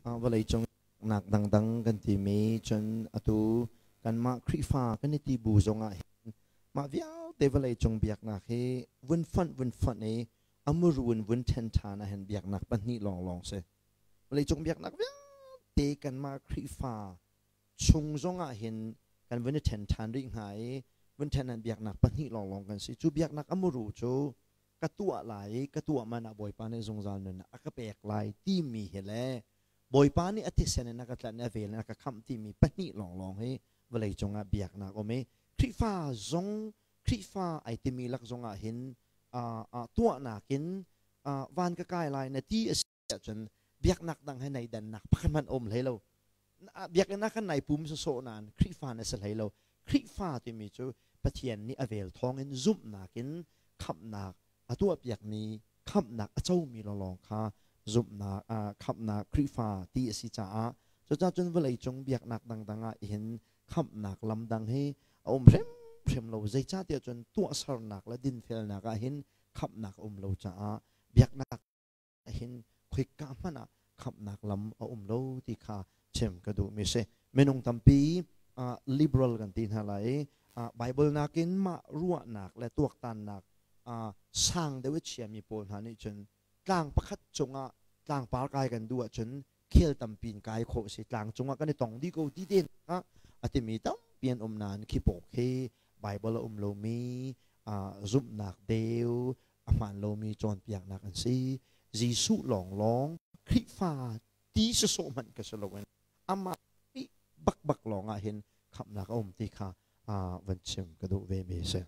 Vawleicung nak dangdang kan timi cun atu kanmah Khrihfa kan i ti bu zongah hin mah vialte vawleicung biaknak hi vun fonh i a muru in vun ṭhen ṭhan ah hin biaknak pahnih lawnglawng si. Vawleicung biaknak vialte kanmah Khrihfa chung zongah hin kan vun i ṭhen ṭhan rih hnga i vun ṭhen ah biaknak pahnih lawnglawng kan si. Cu biaknak a muru cu ka tuah lai i ka tuah man ah Bawipa nih zungzal nunnak a ka pek lai timi hi le Bawipa nih a thisen in a ka tlanh i a vel in a ka khamh timi pahnih lawnglawng hi vawleicung ah biaknak um i Khrihfa zong Khrihfa ai timi lak zongah hin tuahnak in van ka kai lai na ti a si ahcun biaknak dang he nei dannak pakhat hmanh um hlei lo. Biakinn ah kan nai pum sawsawh nain Khrihfa na si hlei lo. Khrihfa timi cu Pathian nih a vel thawngin zumhnak in khamhnak a tuahpiakmi, khamhnak a comi lawnglawng kha zumhnak khamhnak Khrihfa ti a si caah cucaah cun vawleicung biaknak dangdang ah hin khamhnak lam dang hi a um hrimhrim lo. Zeicahtiah cun tuahsernak le dinfelnak ah hin khamhnak a um lo caah biaknak hin khoika hmanh ah khamhnak lam a um lo ti kha chim ka duhmi si. Minung tampi liberal kan ti hna lai i Bible nakin mah ruahnak le tuaktannak sang deuh i chiami pawl hna nih cun tlang pakhat cungah tlangpar kai kan duh ahcun khel tampi in kai khawh si, tlang cungah kan i tong dih ko ti te a timi tampi an um nain khi pawk khi Bible a um lomi zumhnak deu a hmaan lomi cawnpiaknak an si. Jesuh lawnglawng Khrihfa ti sawsawh hmanh ka si loin amah bakbak lawng ah hin khamhnak a um ti kha van chim ka duh ve mi a si.